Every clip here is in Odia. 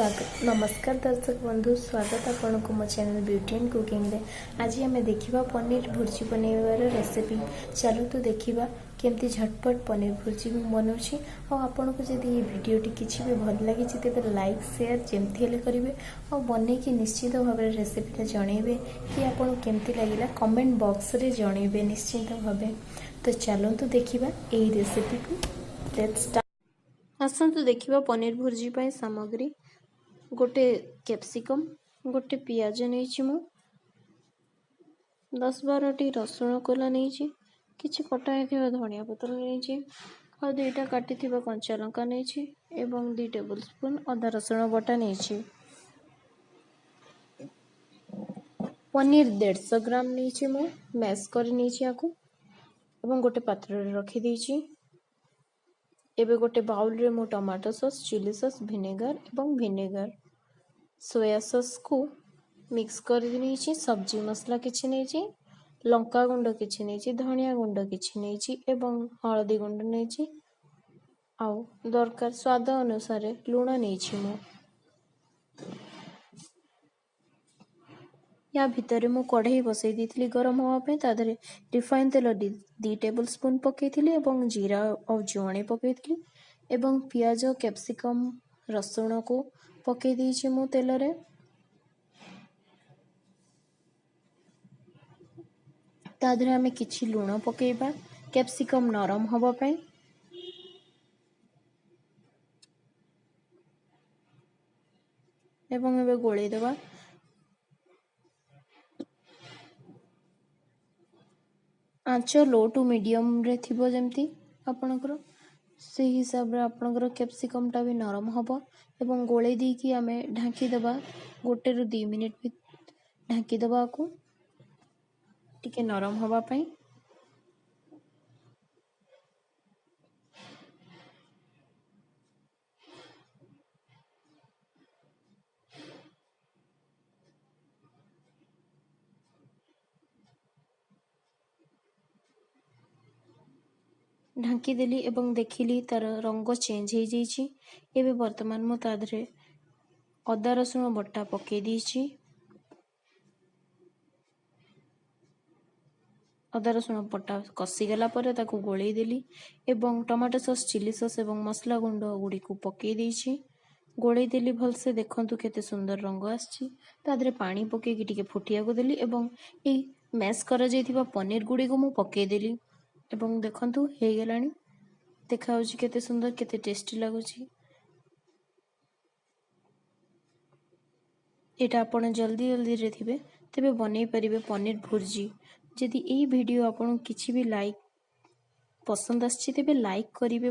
ସ୍ୱାଗତ। ନମସ୍କାର ଦର୍ଶକ ବନ୍ଧୁ, ସ୍ୱାଗତ ଆପଣଙ୍କୁ ମୋ ଚ୍ୟାନେଲ୍ ବ୍ୟୁଟି ଆଣ୍ଡ କୁକିଂରେ। ଆଜି ଆମେ ଦେଖିବା ପନିର ଭୁର୍ଜି ବନେଇବାର ରେସିପି। ଚାଲନ୍ତୁ ଦେଖିବା କେମିତି ଝଟପଟ ପନିର ଭୁର୍ଜି ମୁଁ ବନାଉଛି। ଆଉ ଆପଣଙ୍କୁ ଯଦି ଏ ଭିଡ଼ିଓଟି କିଛି ବି ଭଲ ଲାଗିଛି, ତେବେ ଲାଇକ୍, ସେୟାର ଯେମିତି ହେଲେ କରିବେ ଆଉ ବନେଇକି ନିଶ୍ଚିତ ଭାବରେ ରେସିପିଟା ଜଣେଇବେ କି ଆପଣଙ୍କୁ କେମିତି ଲାଗିଲା, କମେଣ୍ଟ ବକ୍ସରେ ଜଣେଇବେ ନିଶ୍ଚିତ ଭାବେ। ତ ଚାଲନ୍ତୁ ଦେଖିବା ଏଇ ରେସିପିକୁ। Let's start. ଆସନ୍ତୁ ଦେଖିବା ପନିର ଭୁର୍ଜି ପାଇଁ ସାମଗ୍ରୀ। ଗୋଟେ କ୍ୟାପ୍ସିକମ୍, ଗୋଟେ ପିଆଜ ନେଇଛି ମୁଁ, 10-12ଟି ରସୁଣ କୋଲା ନେଇଛି, କିଛି କଟା ହେଇଥିବା ଧନିଆ ପତ୍ର ନେଇଛି ଆଉ 2ଟା କାଟିଥିବା କଞ୍ଚା ଲଙ୍କା ନେଇଛି ଏବଂ 2 ଟେବୁଲ୍ ସ୍ପୁନ୍ ଅଦା ରସୁଣ ବଟା ନେଇଛି। ପନିର 150 ଗ୍ରାମ ନେଇଛି ମୁଁ, ମ୍ୟାଶ୍ କରି ନେଇଛି ଆକୁ ଏବଂ ଗୋଟେ ପାତ୍ରରେ ରଖିଦେଇଛି। ଏବେ ଗୋଟେ ବାଉଲରେ ମୁଁ tomato sauce, chilli sauce, vinegar ଏବଂ ଭିନେଗାର, ସୋୟା ସସ୍କୁ ମିକ୍ସ କରି ନେଇଛି। ସବଜି ମସଲା କିଛି ନେଇଛି, ଲଙ୍କା ଗୁଣ୍ଡ କିଛି ନେଇଛି, ଧନିଆ ଗୁଣ୍ଡ କିଛି ନେଇଛି ଏବଂ ହଳଦୀ ଗୁଣ୍ଡ ନେଇଛି ଆଉ ଦରକାର ସ୍ୱାଦ ଅନୁସାରେ ଲୁଣ ନେଇଛି ମୁଁ। ୟା ଭିତରେ ମୁଁ କଢ଼େଇ ବସେଇ ଦେଇଥିଲି ଗରମ ହେବା ପାଇଁ। ତା ଦେହରେ ରିଫାଇନ୍ ତେଲ 2 ଟେବୁଲ୍ ସ୍ପୁନ୍ ପକାଇଥିଲି ଏବଂ ଜିରା ଆଉ ଜୁଆଣି ପକାଇଥିଲି ଏବଂ ପିଆଜ, କ୍ୟାପ୍ସିକମ୍, ରସୁଣକୁ ପକାଇ ଦେଇଛି ମୁଁ ତେଲରେ। ତା ଦେହରେ ଆମେ କିଛି ଲୁଣ ପକାଇବା କ୍ୟାପ୍ସିକମ୍ ନରମ ହେବା ପାଇଁ। ଏବଂ ଏବେ ଗୋଳେଇ ଦେବା। ଆଞ୍ଚ ଲୋ ଟୁ ମିଡ଼ିୟମରେ ଥିବ ଯେମିତି ଆପଣଙ୍କର, ସେଇ ହିସାବରେ ଆପଣଙ୍କର କ୍ୟାପ୍ସିକମ୍ଟା ବି ନରମ ହେବ। ଏବଂ ଗୋଳେଇ ଦେଇକି ଆମେ ଢାଙ୍କିଦେବା, 1ରୁ 2 ମିନିଟ୍ ବି ଢାଙ୍କିଦେବା ଆକୁ ଟିକେ ନରମ ହେବା ପାଇଁ। ଢାଙ୍କିଦେଲି ଏବଂ ଦେଖିଲି ତାର ରଙ୍ଗ ଚେଞ୍ଜ ହେଇଯାଇଛି। ଏବେ ବର୍ତ୍ତମାନ ମୁଁ ତା ଦେହରେ ଅଦା ରସୁଣ ବଟା ପକାଇ ଦେଇଛି। ଅଦା ରସୁଣ ବଟା କଷିଗଲା ପରେ ତାକୁ ଗୋଳେଇ ଦେଲି ଏବଂ ଟମାଟୋ ସସ୍, ଚିଲି ସସ୍ ଏବଂ ମସଲା ଗୁଣ୍ଡ ଗୁଡ଼ିକୁ ପକାଇ ଦେଇଛି। ଗୋଳେଇ ଦେଲି ଭଲସେ। ଦେଖନ୍ତୁ କେତେ ସୁନ୍ଦର ରଙ୍ଗ ଆସିଛି। ତା ଦେହରେ ପାଣି ପକାଇକି ଟିକେ ଫୁଟିବାକୁ ଦେଲି ଏବଂ ଏଇ ମ୍ୟାଶ୍ କରାଯାଇଥିବା ପନିର ଗୁଡ଼ିକୁ ମୁଁ ପକାଇଦେଲି ଏବଂ ଦେଖନ୍ତୁ ହେଇଗଲାଣି। ଦେଖାଯାଉଛି କେତେ ସୁନ୍ଦର, କେତେ ଟେଷ୍ଟି ଲାଗୁଛି। ଏଇଟା ଆପଣ ଜଲ୍ଦି ଜଲ୍ଦିରେ ଥିବେ ତେବେ ବନେଇ ପାରିବେ ପନିର ଭୁର୍ଜି। ଯଦି ଏଇ ଭିଡ଼ିଓ ଆପଣଙ୍କୁ କିଛି ବି ଲାଇକ୍ ପସନ୍ଦ ଆସିଛି, ତେବେ ଲାଇକ୍ କରିବେ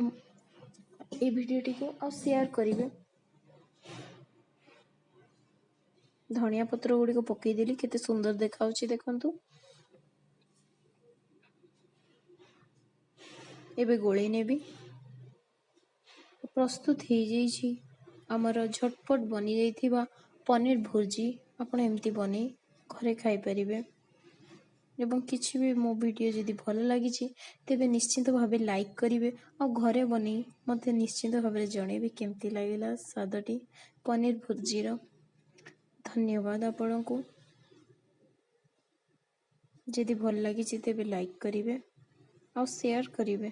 ଏଇ ଭିଡ଼ିଓଟିକୁ ଆଉ ସେୟାର କରିବେ। ଧନିଆ ପତ୍ର ଗୁଡ଼ିକ ପକାଇଦେଲି, କେତେ ସୁନ୍ଦର ଦେଖାଯାଉଛି ଦେଖନ୍ତୁ। ଏବେ ଗୋଳେଇ ନେବି। ପ୍ରସ୍ତୁତ ହେଇଯାଇଛି ଆମର ଝଟପଟ ବନିଯାଇଥିବା ପନିର ଭୁର୍ଜି। ଆପଣ ଏମିତି ବନେଇ ଘରେ ଖାଇପାରିବେ। ଏବଂ କିଛି ବି ମୋ ଭିଡ଼ିଓ ଯଦି ଭଲ ଲାଗିଛି, ତେବେ ନିଶ୍ଚିନ୍ତ ଭାବେ ଲାଇକ୍ କରିବେ ଆଉ ଘରେ ବନେଇ ମୋତେ ନିଶ୍ଚିନ୍ତ ଭାବରେ ଜଣେଇବେ କେମିତି ଲାଗିଲା ସ୍ୱାଦଟି ପନିର ଭୁର୍ଜିର। ଧନ୍ୟବାଦ ଆପଣଙ୍କୁ। ଯଦି ଭଲ ଲାଗିଛି ତେବେ ଲାଇକ୍ କରିବେ ଆଉ ସେୟାର କରିବେ।